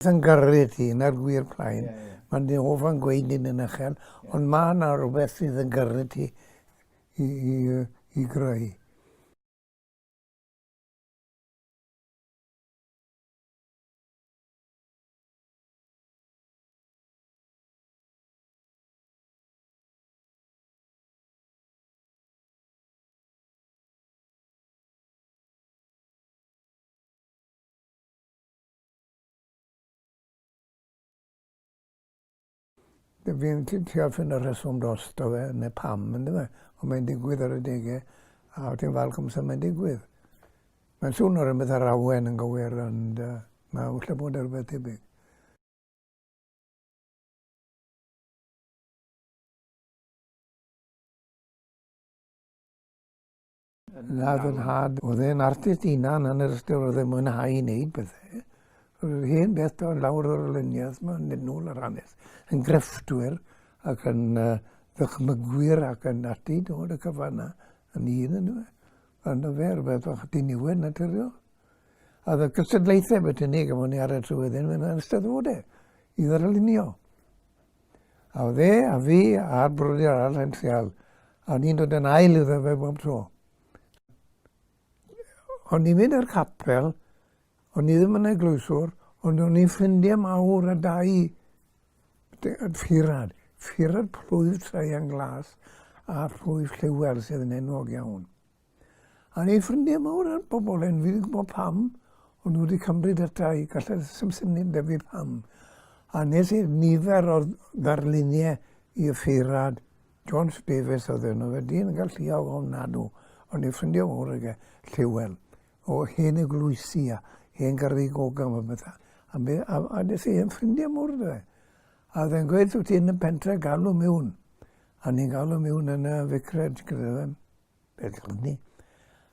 rhywbeth yn gyrru ti, 'na'r gwir plaen. Yeah, yeah. Mae'n di hoff yn gweud ni'n yn uchel, yeah. ond mae yna rhywbeth sydd yn gyrru ti i, i, i greu. Fi'n trio ffindo rheswm drosto fe, neu pam, yn dyfe? Ond mae'n digwydd ar adegau, a ti'n falch amser mae'n digwydd. Mae'n swnio rhywbeth ar awen yn gywir, ond uh, mae wrth bod ar rhywbeth tebyg. Na, fy nhad, oedd e'n artist hunan yn yr ystyr oedd e'n mwynhau i wneud pethau. Oedd yr hen beth dod lawr o'r olyniaeth, mae'n mynd nôl yr hanes, yn grefftwyr ac yn uh, ddychmygwyr ac yn ati, dod y cyfan yna yn un yn yma. Ond y fe, rhywbeth bach diniwed naturiol. A oedd y cystadlaethau beth ni, gafon ni ar y trywydd hyn, yn eisteddfodau i ddarlunio. A oedd e a fi a'r brodyr arall yn trial. A o'n i'n dod yn ail iddo fe bob tro. O'n i'n mynd i'r capel, o'n i ddim yn eglwyswr, ond o'n i'n ffrindiau mawr a dau ffurad, ffurad plwyf Traean Glas a plwyf Llewel sydd yn enwog iawn. A ni'n ffrindiau mawr â'r bobl hyn, fi ddim yn gwybod pam, ond nhw wedi cymryd ata i, gallai ddim syniad 'da fi pam. A nes i nifer o ddarluniau i y ffeirad, Jones Davies oedd enw fe, dyn galluog ofnadw, ond ni'n ffrindiau mawr ag e, Llewel, o hen eglwysi a hen garrigogam a bethau. A, a, a, a nes i hen ffrindiau mawr 'da fe. A oedd e'n gweud, wyt ti yn y pentre, galw miwn. A ni'n galw miwn yn y vicarage gyda fe. Beth oedd ni?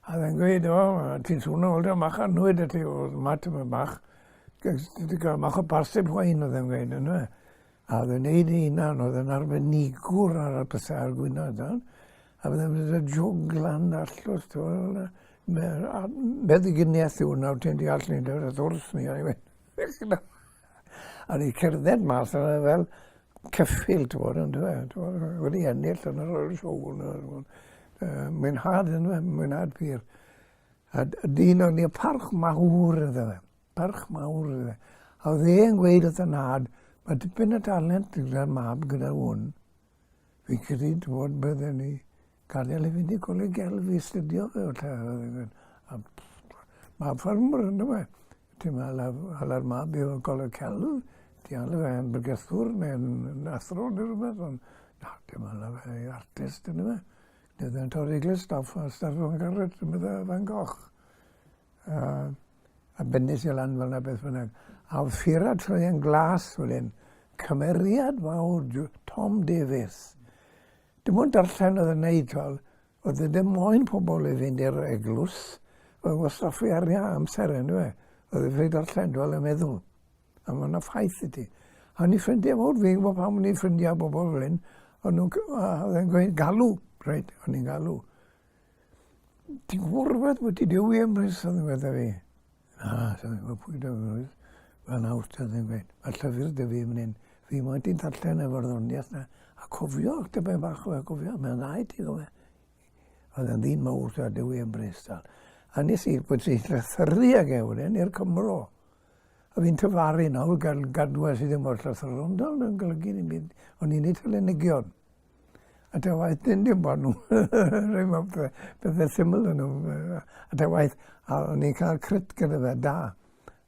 A oedd e'n gweud, o, ti'n swnio fel da mach annwyd a ti, o, ma ti'n bach, ti'n cael mach o parsip wine, oedd e'n gweud, yna. A oedd e'n neud ei hunan, oedd e'n arbenigwr ar y pethau a'r gwyno, a oedd e'n mynd y jwg lan arllwys, ti'n meddyginiaeth yw hwnna, ti'n deall ni, wrth wrth ni, a A ni cerdded mas yna fel ceffyl, ti'n bod, yn dweud, wedi ennill yn yr Royal Show. Mwynhad, yn dweud, mwynhad pur. A dyn o'n i parch mawr iddo fe, parch mawr iddo fe. A oedd e'n gweud wrth y nhad, mae dipyn o talent gyda'r mab gyda hwn. Fi'n credu, ti'n bod, bydden ni gadael i fynd i coleg gelf i astudio fe, falle. A mab ffermwr, yn dweud. Ti'n meddwl, hala'r mab i goleg celf, ti hala fe yn bregethwr neu'n athro neu rhywbeth, ond na, ti'n meddwl, fe i artist yn dweud. Nid yn torri glust off a Star Van Garrett yn meddwl Van Gogh. A bennes i lan fel yna beth bynnag. A oedd ffira troi yn glas fel hyn. Cymeriad mawr, Tom Davies. Dim ond darllen oedd yn neud, twel. Oedd e ddim moyn pobl i fynd i'r eglwys. Oedd yn gwastraffu arian amser yn dwi. Oedd e'n ffili darllen, dwi'n yn meddwl. A mae yna ffaith i ti. A ni ffrindiau mawr, fi'n gwybod pam o'n i'n ffrindiau bobl fel hyn. O'n nhw'n, oedd e'n gweud, galw, reit, o'n i'n galw. Ti'n gwybod rhywbeth bod ti Dewi Emrys, oedd yn gweud fi. Na, sa i'n gwybod pwy Dewi Emrys. Wel nawr, ti oedd yn gweud, mae llyfr dy fi yn hyn. Fi moyn ti'n darllen y farddoniaeth na. A cofio, dyma bach o cofio, mae'n dda i ti, gofio. Oedd yn ddyn mawr, ta, Dewi Emrys, tal. A nes i, bod ti'n llythyru ag e wedyn i'r Cymro. A fi'n tyfaru nawr, gael gadwes i ddim o'r llythyron, dal yn golygu ddim byd. O'n i'n ei telenigion. A ta waith, dim dim bod nhw, rhai mae pethau syml yn nhw. A ta waith, a o'n i'n cael crit gyda fe, da.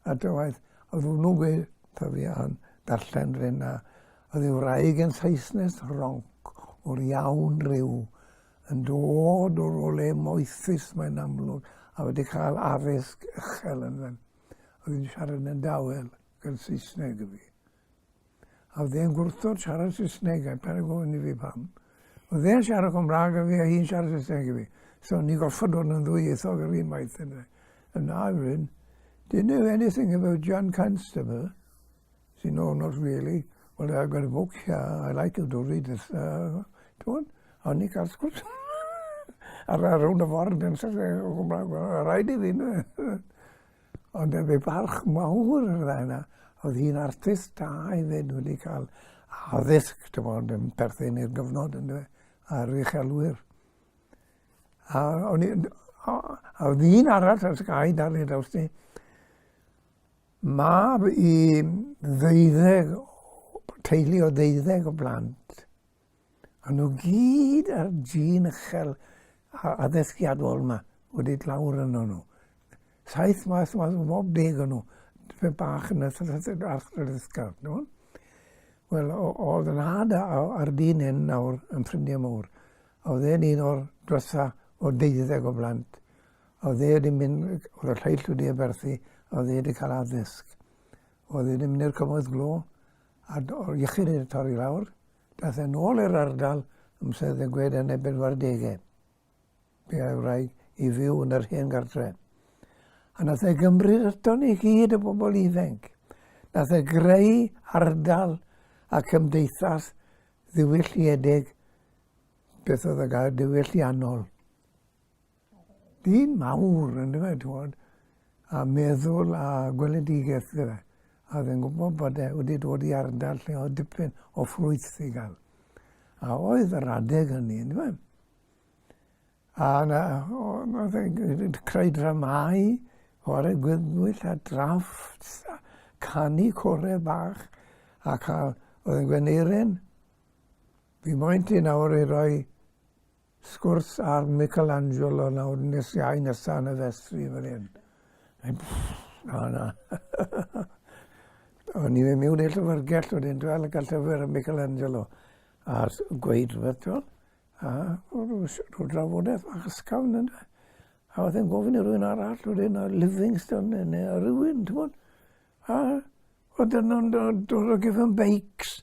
A ta waith, oedd nhw'n gweud, ta fi a'n darllen rhywun, a oedd ei wraig yn Saesnes ronc o'r iawn rhyw, yn dod o'r ole moethus mae'n amlwg, a wedi cael addysg uchel yn fe. Oedd hi'n siarad yn dawel gan Saesneg i fi. A oedd e'n gwrthod siarad Saesneg, a paid gofyn i fi pam. Oedd e'n siarad Cymraeg a fi, a hi'n siarad Saesneg i fi. So ni'n gorfod dod yn ddwyieithog yr un waith yna. And na, Bryn, do you know anything about John Constable? She no, not really. Well, I've got a book here. I like you to read this. Ti'n a o'n i cael sgwrs. Ar ar rownd y ffordd yn Saesneg o Gymraeg, rhaid i fi. Ond fe barch mawr yr ddau yna. Oedd hi'n artist da hefyd, wedi cael addysg, ti'n bod, yn perthyn i'r gyfnod, yn dweud, a'r uchelwyr. A, o'n i, a, a oedd un arall ar sgai dal i draws ni, mab i ddeuddeg, teulu o ddeuddeg o blant, A nhw gyd ar jîn uchel addysgiadol yma wedi dlawr yno nhw. Saith math math o bob deg o'n nhw. Fe bach yn arddysgar, no? Wel, oedd yn nhad a'r dyn hyn nawr yn ffrindiau mawr. Oedd e'n un o'r drysa o deuddeg o blant. Oedd e wedi mynd, oedd y lleill wedi aberthu, oedd e wedi cael addysg. Oedd e wedi mynd i'r cymoedd glo, a o'r iechyd wedi torri lawr. Daeth e nôl i'r ardal amser oedd e'n gweud yn ei bedwardegau. Fe a'i wraig i fyw yn yr hen gartre. A nath e gymryd ato ni gyd y bobl ifanc. Nath e greu ardal a cymdeithas ddiwylliedig, beth oedd y gair, diwylliannol. Dyn mawr, yn dyfe, ti'n a meddwl a gweledigaeth gyda. A oedd e'n gwybod bod e wedi dod i ardal lle oedd dipyn o ffrwyth i gael. A oedd yr adeg hynny, yn dyfe. A na, oedd e'n creu dramau, chwarae gwyddbwyll a drafft, a canu corau bach, a cael, oedd e'n gweneirin. Fi moyn ti nawr i roi Sgwrs ar Michelangelo nawr nes iau nesa yn y festri fel hyn. Na, na. O'n i'n mynd mewn i'r llyfrgell wedyn, dwi'n cael llyfr am Michelangelo a gweud rhywbeth, ti'n A rhyw drafodaeth bach ysgafn yna. A oedd e'n gofyn i rhywun arall wedyn, a Livingstone neu rhywun, ti'n bod. A oedden nhw'n dod o gefen beics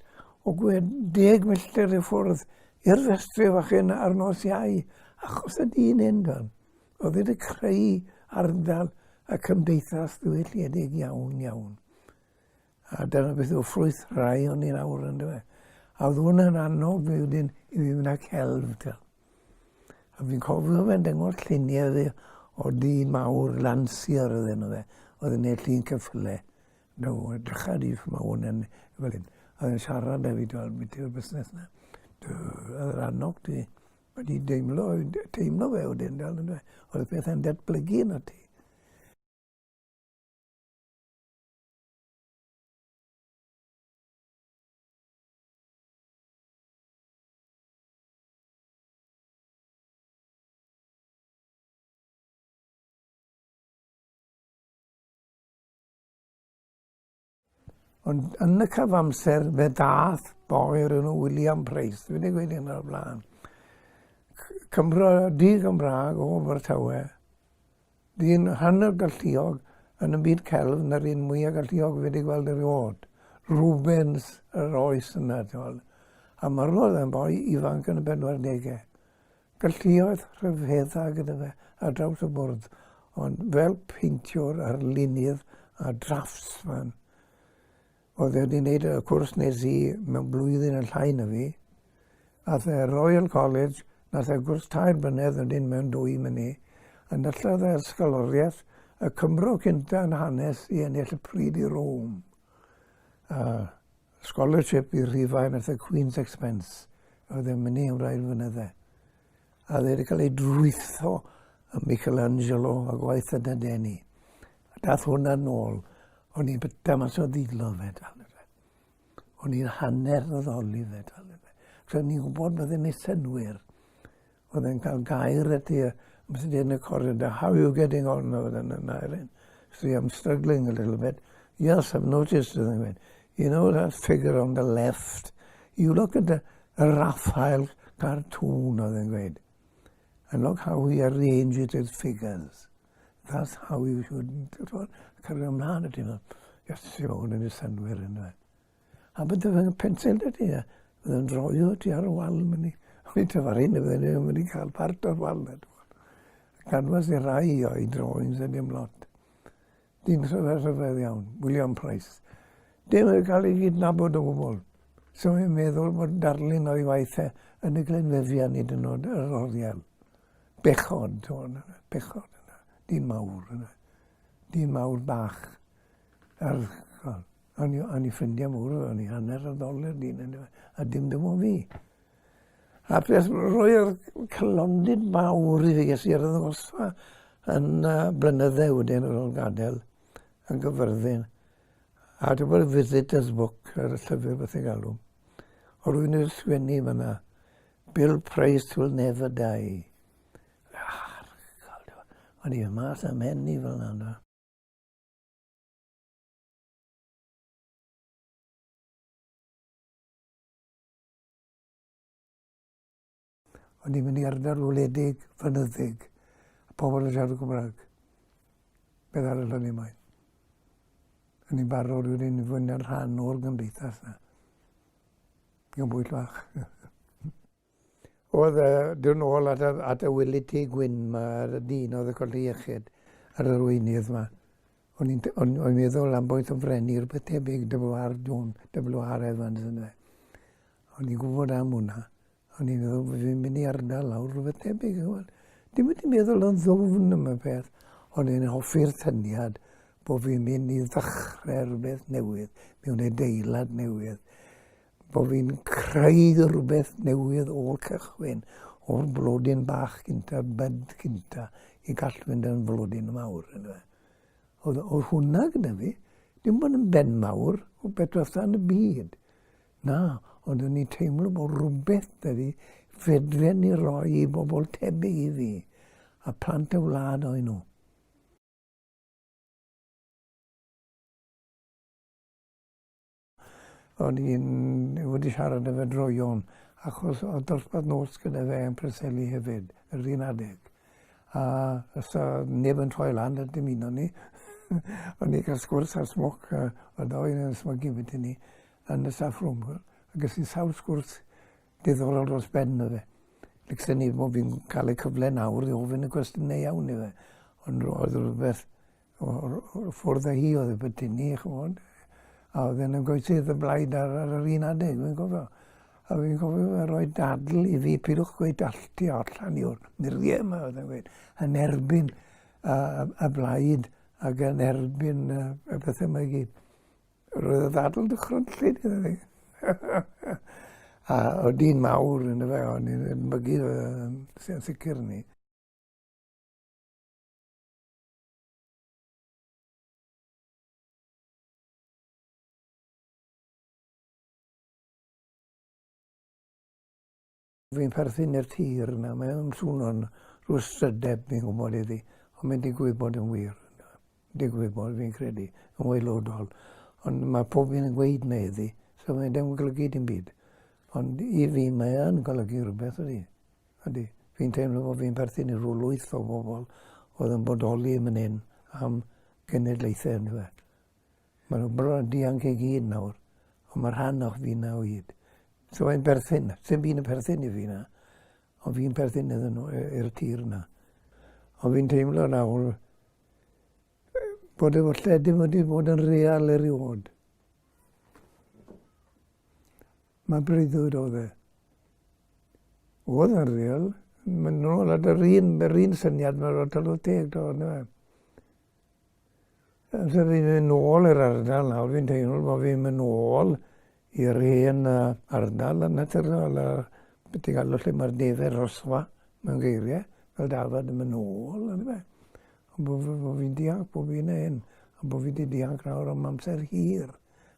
o gwed 10 milltir i ffwrdd i'r festri fach hyn ar nos Iau, achos y dyn hyn, don. Oedd wedi creu ardal y cymdeithas ddiwylliedig iawn, iawn. A dyna beth yw ffrwyth rhai o'n i'n awr yn dweud. A oedd hwnna'n annog fi wedyn i fi fynd â celf, te. A fi'n cofio fe'n dangos lluniau fi o dyn mawr Lancier oedd enw fe, oedd yn neud llun ceffyle. No, edrycha di, mae hwn yn fel hyn. A oedd yn siarad â fi, dwi'n beth yw'r busnes na. Oedd yr annog ti, wedi deimlo, teimlo fe wedyn, dal yn Oedd y pethau'n datblygu yna ti. Ond yn y cyfamser fe ddath boi o'r enw William Price, dwi wedi gweud hyn o'r blaen. Cymro di-Gymraeg o Abertawe, Dyn hanner galluog yn y byd celf na'r un mwya galluog fi wedi gweld erioed. Rubens yr oes yna, ti'n gweld. A marwodd e'n boi ifanc yn y 40au. Galluoedd rhyfedda gyda fe ar draws y bwrdd, ond fel peintiwr, arlunydd a draftsman, Oedd e wedi wneud y cwrs nes i mewn blwyddyn yn llai na fi. Ath e Royal College, nath e gwrs tair blynedd wedyn mewn dwy myni. A nyllodd e ysgoloriaeth y Cymro cynta yn hanes i ennill y pryd i Rome. Uh, scholarship i Rhufain at the Queen's expense. Oedd e'n mynd i am rai flynyddau. A oedd e wedi cael ei drwytho y Michelangelo a gwaith y Dadeni. A dath hwnna nôl, o'n i'n byta mas o ddilo fe, dal fe. O'n i'n hanner addoli fe, dal fe. So o'n i'n gwybod bod e'n ei synwyr. Oedd e'n cael gair at i, amser yn y corridor, how are you getting on? Oedd e'n yna, See, I'm struggling a little bit. Yes, I've noticed, oedd e'n gweud. You know that figure on the left? You look at the Raphael cartoon, oedd e'n gweud. And look how he arranged his figures. That's how you should... Cario ymlaen y ti'n Iesu, mae hwn yn ei synwyr yn dweud. A bydde fe'n pensil dy ti, bydde'n droio ti ar y wal mynd i. O'n i'n tyfaru neu bydde'n mynd i cael part o'r wal. Gadwas i rai o'i drawings yn dim lot. Dyn rhyfedd rhyfedd iawn, William Price. Dim yn cael ei gydnabod o gwbl. So i'n meddwl bod darlun o'i waith e yn y Glynfefian hyd yn oed yr oriel. Bechod, ti'n bechod yna. Dyn mawr yna. Dyn mawr bach. Archol. O'n i, o'n i ffrindiau mawr, o'n i hanner y ddoler dyn, a dim dim o fi. A peth roi'r cylondid mawr i fi ges i ar y ddangosfa yn uh, blynydde wedyn ar ôl gadael yn Gyfyrddin. A dwi'n bod visitors book ar y llyfr beth ei galw. O rwy'n ei sgwennu fyna, Bill Price will never die. O'n i mas am hynny fel yna. O'n i'n mynd i ardal wledig, fynyddig, a pobl yn siarad Cymraeg. Beth arall o'n i'n moyn? O'n i'n barod wedyn i fod yn rhan o'r gymdeithas na. Gan bwyll fach. Oedd e, dyn ôl at y, at y Willie T. Gwyn ma, y dyn oedd y colli iechyd, yr arweinydd ma. O'n i'n o'n, o'n meddwl am bwynt o frenu rhywbeth tebyg, W.R. Jones, W.R. Evans yn fe. O'n i'n gwybod am hwnna. O'n i'n meddwl bod fi'n mynd i ardal lawr rhywbeth tebyg. Dim wedi meddwl yn ddwfn am y peth, ond i'n hoffi'r syniad bod fi'n mynd i ddechrau rhywbeth newydd, mewn adeilad newydd, bod fi'n creu rhywbeth newydd o'r cychwyn, o'r blodyn bach cynta, bud cynta, i gall fynd yn flodyn mawr. Yndyfe. Oedd, oedd hwnna gyda fi, dim bod yn ben mawr o beth diwetha yn y byd. Na, ond o'n i'n teimlo bod rhywbeth da fi fedren ni roi i bobl tebyg i fi, a plant y wlad oen nhw. O'n i'n wedi siarad â fe droeon, achos oedd dosbarth nos gyda fe yn Preseli hefyd, yr un adeg. A os oedd neb yn troi lan at dim un o'n ni, o'n i'n cael sgwrs ar smoc, a oedd o'n yn smygu beth i ni, yn y staff room. A ges i sawl sgwrs diddorol dros ben o fe. Licsen ni bod fi'n cael y cyfle nawr i ofyn y cwestiynau iawn i fe. Ond oedd rhywbeth o'r ffwrdd â hi oedd y bytini, ch'mod. A oedd e'n ymgoesydd y blaid ar, ar yr un adeg, fi'n cofio. A fi'n cofio fe roi dadl i fi, pidwch gweud alltu allan i o'r muriau yma, oedd e'n gweud, yn erbyn y, y blaid ac yn erbyn y, y pethau yma i gyd. Roedd y ddadl dychrynllyd iddo fi. a o dyn mawr yn y fe, o'n i'n edmygu yn sicr ni. Fi'n perthyn i'r tir yna, mae o'n swnio'n rhyw ystrydeb fi'n gwybod iddi, ond mae'n digwydd bod yn wir. Digwydd bod, fi'n credu, yn waelodol. Ond mae pob un yn gweud na iddi, so mae'n ddim yn golygu dim byd. Ond i fi mae yn golygu rhywbeth ydy. Ydy. Fi'n teimlo bod fi'n perthyn i rhyw lwyth o bobl oedd yn bodoli yn fan hyn am genedlaethau yn dweud. Maen nhw bron yn dianc i gyd nawr, ond mae rhan o'ch fi na o hyd. So mae'n perthyn, sy'n byd yn perthyn i fi na, ond fi'n perthyn iddyn nhw, i'r tir na. Ond fi'n teimlo nawr bod y falle dim wedi bod yn real erioed. Mae breuddwyd oedd e. Oedd yn real. Mae'n nôl at yr un, yr un syniad mae'r tylwyth teg, do, yna. Amser fi'n mynd nôl i'r ardal nawr, fi'n teimlo bod fi'n mynd nôl i'r hen ardal yn naturiol, a beth ti'n galw lle mae'r defaid rhosfa mewn geiriau, fel dafad yn mynd nôl, yn fe. Ond bod, bod fi'n dianc bob un a hyn, a bod fi wedi dianc nawr am amser hir,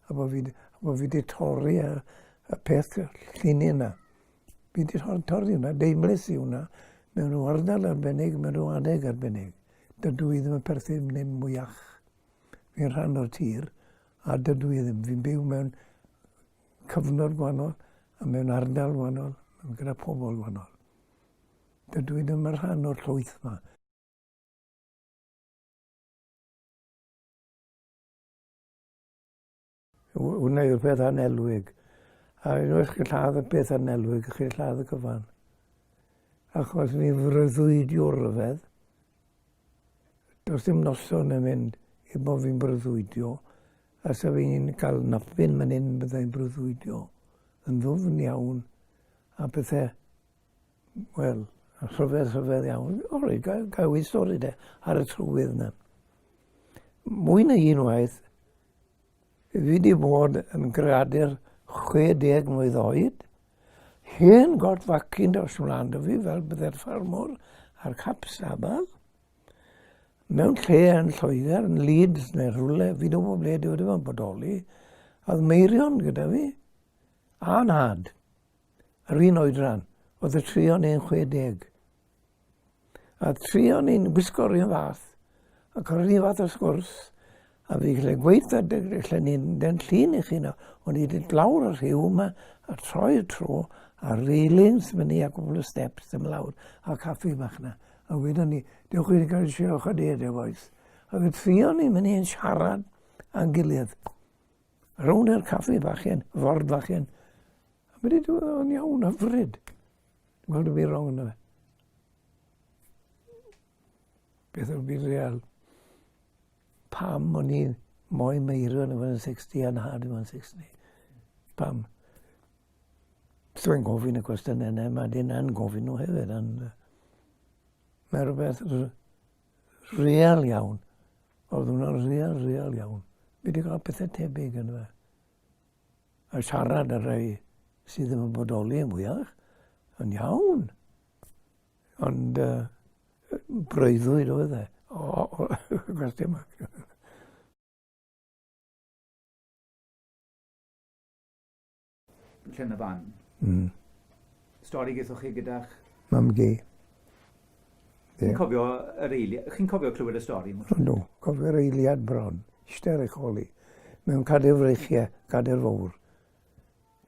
a bod fi, a bod fi wedi torri y, y peth llinyn yna. Fi wedi torri hwnna, deimles i hwnna, mewn rhyw ardal arbennig, mewn rhyw adeg arbennig. Dydw i ddim yn perthyn mynd mwyach. Fi'n rhan o'r tir, a dydw i ddim. Fi'n byw mewn cyfnod gwahanol, a mewn ardal gwahanol, gyda pobl gwahanol. Dydw i ddim yn rhan o'r llwyth yma. Hwnna yw'r peth anelwig. A unwaith chi'n lladd y peth anelwig, chi'n lladd y cyfan. Achos mi freuddwydio rhyfedd. Does dim noson yn mynd i bod fi'n breuddwydio. A sa fi'n cael napyn man hyn byddai'n breuddwydio. Yn ddwfn iawn. A pethau, wel, rhyfedd, rhyfedd iawn. O, reit, gael, gael stori de, ar y trywydd yna. Mwy na un waith, Fi wedi bod yn greadur 60 mlwydd oed, hen got facyn dros mlaen dy fi fel bydde'r ffarmwr a'r cap sabal, mewn lle yn Lloegr, yn Leeds neu rhywle, fi ddim yn gwybod ble dwi wedi bodoli, a oedd Meirion gyda fi, a nhad, yr un oedran, oedd y tri o'n un 60. A tri o'n ni'n gwisgo'r un fath, ac o'r un fath o sgwrs, a fi gallu gweud lle ni'n den llun i chi na, o'n i wedi lawr y rhiw yma, a troi'r tro, a railings fyny a gwbl o steps ddim lawr, a caffi bach na. A wedon ni, dewch chi gael siwch o de, de boys. A fe tri o'n ni'n mynd i'n siarad â'n gilydd. Rownd i'r caffi bach hyn, ford bach hyn. A wedi dweud, o'n iawn, hyfryd. Gweld y byd rong yna fe. Beth yw'r byd real? Pam o'n i moyn Meirion i fod yn 60 a nhad i fod yn 60? Pam? Dwi'n gofyn y cwestiynau yna, mae dyn yn gofyn nhw hefyd, ond mae rhywbeth real iawn. Oedd hwnna'n real, real iawn. Fi wedi cael pethau tebyg yn fe. A siarad â rhai sydd ddim yn bodoli yn fwyach, yn iawn. Ond uh, breuddwyd oedd e. O, o, gwestiwn yma. Llyn y Fan. Stori gaethoch chi gyda'ch... Mam-gu. Chi'n cofio yr eiliad... Chi'n cofio clywed y stori? Ydw, cofio'r eiliad bron. Eistedd ar eich ôl i. Mewn cadair freichiau, cadair fawr.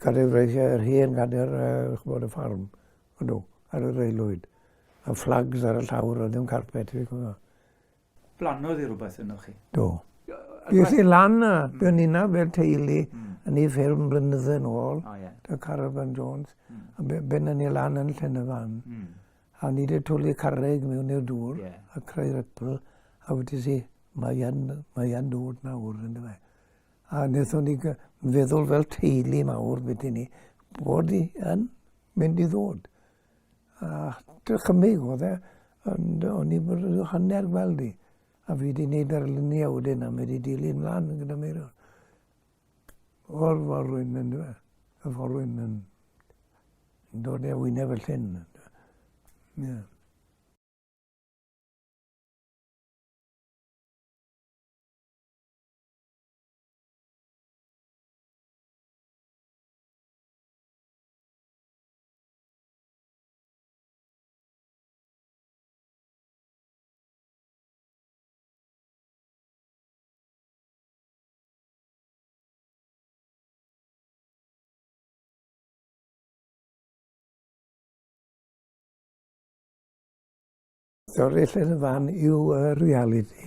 Cadair freichiau, yr hen gadair, uh, ch'mod, y ffarm. Ydw, ar yr aelwyd. A flags ar y llawr, oedd ddim carpet, fi'n cofio. Blannodd i rhywbeth yno chi? Do. Bues i lan a buon ni 'na fel teulu yn ei ffilm blynydde yn ôl. O ie. 'Da Caravan Jones. A bennon ni lan yn Llyn y Fan. A o'n i 'di twlu carreg mewn i'r dŵr. Ie. A creu ripple. A wedes i, mae yn, mae yn dod nawr, yndyfe. A wnaethon ni feddwl fel teulu mawr beth i ni, bod i yn mynd i ddod. A dychymyg oedd e, ond o'n i rhyw hanner gweld i. A fi wedi gwneud arluniau wedyn, a mae wedi dilyn mlaen gyda Meirion. O'r forwyn yn dweud, y forwyn yn dod e wyneb y llyn. Yeah. Stori Llyn y Fan yw y realiti.